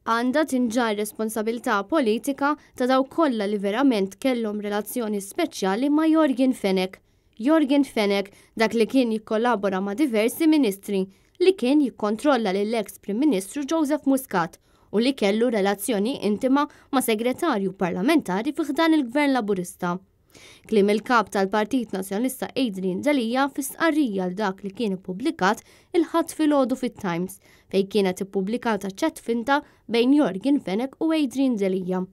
Għandha tinġarr responsabilità politika ta' dawk kollha li verament kellhom relazzjoni speċjali ma' Yorgen Fenech. Yorgen Fenech, dak li kien jikkollabora ma' diversi ministri, li kien jikkontrolla lill-eks Prim Ministru Joseph Muscat u li kellu relazzjoni intima ma' segretarju parlamentari fi ħdan il-Gvern Laburista. Kliem il-Kap tal-Partit Nazzjonalista Adrian Delia fi stqarrija għal dak li kien ippubblikat il-Ħadd filgħodu fit-Times, fejn kienet ippubblikata chat finta bejn Yorgen Fenech u Adrian Delia.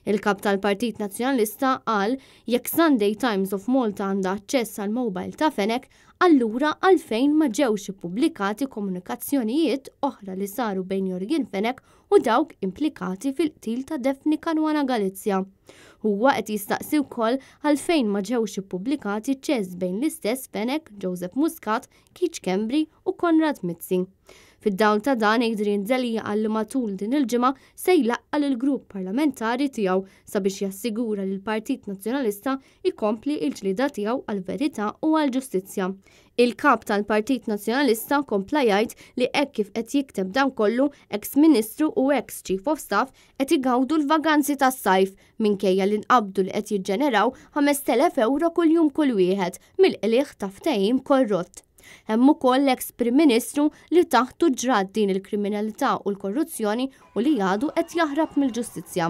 Il-Kap tal-Partit Nazzjonalista qal jekk Sunday Times of Malta għandha aċċess għall-mobile ta' Fenech, allura għalfejn ma ġewx ippubblikati komunikazzjonijiet oħra li saru bejn Yorgen Fenech u dawk implikati fil-qtil ta' Daphne Caruana Galizia. Huwa qed jistaqsi wkoll għalfejn ma ġewx ippubblikati chats bejn l-istess Fenech, Joseph Muscat, Keith Schembri u Konrad Mizzi. Fid-dawl ta' dan Adrian Delia qal li matul din il-ġimgħa se jlaqqa' lill-grupp parlamentari tiegħu sabiex jassigura li l-Partit Nazzjonalista jkompli l-ġlieda tiegħu għall-verità u għall-ġustizzja. Il-Kap tal-Partit Nazzjonalista kompla jgħid li hekk kif qed jikteb dan kollu, eks Ministru u eks Chief of Staff qed igawdu l-vaganzi tas-sajf minkejja li nqabdu li qed jiġġeneraw 5,000 ewro kuljum kull wieħed mill-qligħ ta' ftehim korrott. Hemm ukoll l-eks Prim Ministru li taħtu ġrat din il-kriminalità u l-korruzzjoni u li għadu qed jaħrab mill-ġustizzja.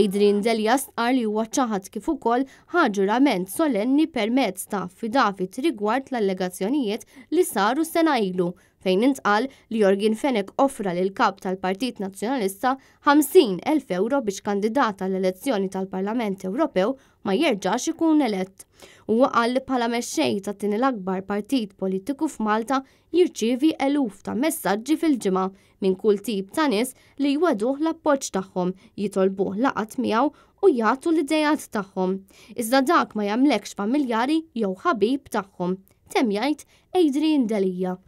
Adrian Delia stqarr li huwa ċaħad kif ukoll ħa ġurament solenni permezz ta' affidavit rigward l-allegazzjonijiet li saru sena ilu fejn intqal li Yorgen Fenech offra lill-Kap tal-Partit Nazzjonalista 50,000 ewro biex kandidat għall-elezzjoni tal-Parlament Ewropew ma jerġax ikun elett. Huwa qal li bħala mexxej tat-tieni l-akbar partit politiku f'Malta jirċievi eluf ta' messaġġi fil-ġimgħa minn kull tip ta' nies li jwegħduh l-appoġġ tagħhom, jitolbuh laqgħat miegħu u jagħtu l-ideat tagħhom. Iżda dak ma jagħmlekx familjari jew ħabib tagħhom, temm jgħid Adrian Delia.